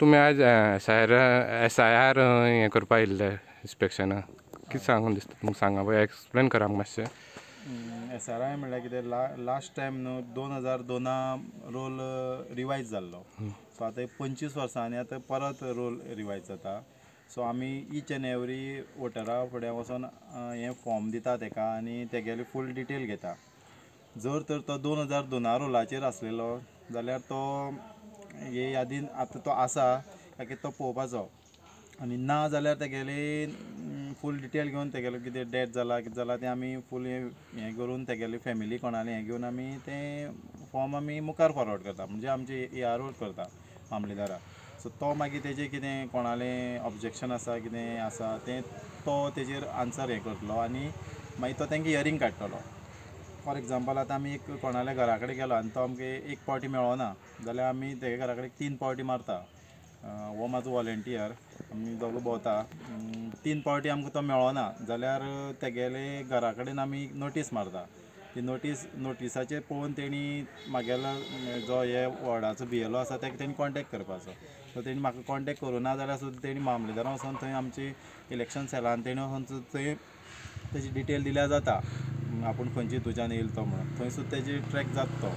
तुमी आज SIR हें करपा येयल्ले इन्स्पेक्शनाक, कितें सांगून दिसता तुमकां? सांगा पळय, एक्सप्लेन करा मातशें. SRI म्हणल्यार कितें, लास्ट टायम न्हू 2002 रोल रिवायज जाल्लो. सो आतां 25 वर्सांनी आतां परत रोल रिवायज जाता. सो आमी ईच एन्ड एवरी वोटरा फुडें वचोन हें फॉर्म दिता तेका आनी तेगेली फूल डिटेल घेता. जर तर तो 2002 रोलाचेर आसलेलो जाल्यार तो हे यादीन आतां तो आसा काय कितें तो पळोवपाचो, आनी ना जाल्यार तेगेली फूल डिटेल घेवन तेगेलो कितें डेथ जाला कितें जाला तें आमी फूल हें करून तेगेली फॅमिली कोणालें हें घेवन आमी तें फॉर्म आमी मुखार फॉरवर्ड करता, म्हणजे आमचे ARO करता मामलेदाराक. सो तो मागीर तेजें कितें कोणालें ऑब्जेक्शन आसा कितें आसा तें तो तेजेर आन्सर हें करतलो आनी मागीर तो तेंकां हियरींग काडटलो. फॉर एग्जाम्पल आतां आमी एक कोणाल्या घरा कडेन गेलो आनी तो आमकां एक पावटी मेळना जाल्यार आमी तेगे घरा कडेन 3 पावटी मारता. हो म्हाजो वॉलेंटियर, आमी दोगां भोंवता. 3 पावटी आमकां तो मेळना जाल्यार तेगेले घरा कडेन आमी नोटीस मारता. ती नोटिसाचेर पळोवन तेणी म्हागेलो जो हे वॉर्डाचो BLO आसा तेका तेणी कॉन्टेक्ट करपाचो. सो तेणी म्हाका कॉन्टेक्ट करूं ना जाल्यार सुद्दां तेणी मामलेदारां वचोन थंय आमची इलेक्शन सेलान तेणी वचोन थंय तेजी डिटेल दिल्यार जाता, आपूण खंयचे हितूच्यान येयल तो म्हणून. थंय सुद्दां तेजी ट्रॅक जाता तो.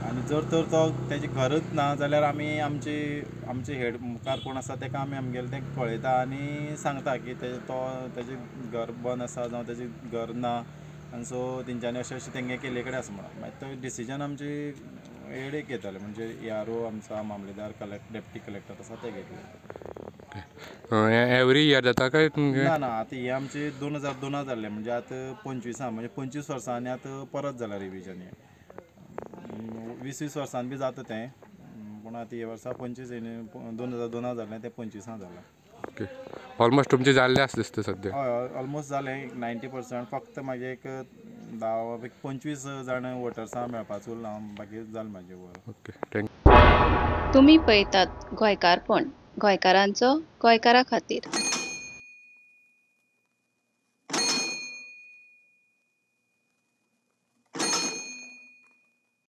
आनी जर तर तो तेजें घरच ना जाल्यार आमी आमचे हेड मुखार कोण आसा तेका आमी आमगेलें तें कळयता आनी सांगता की तो तेजें घर बंद आसा जावं तेजें घर ना आनी सो तेंच्यांनी अशें अशें तेंगे केल्ले कडेन आसा म्हणून. मागीर तो डिसिजन आमची हेड घेतले, म्हणजे ARO आमचो मामलेदार कलेक्ट डेप्टी कलेक्टर आसा ते घेतले. एवरी इयर जाता काय? ना ना, आतां हें आमचें 2002 जाल्लें, म्हणजे आतां 25 म्हणजे 25 वर्सांनी आतां परत जालां रिविजन. हें 20-20 वर्सांनी बी जाता तें, पूण आतां हे वर्सा 25 2002 जालें तें 25 जालां. ओके, ऑलमोस्ट तुमचें जाल्लें आसा दिसता सद्या? हय, ऑलमोस्ट जालें 90%. फक्त म्हागे एक 10 25 जाण वोटर्सां मेळपाचो उरला, बाकी जालें म्हाजें work. Okay, thank you. तुमी पळयतात गोंयकारपण, गोंयकारांचो गोंयकारा खातीर.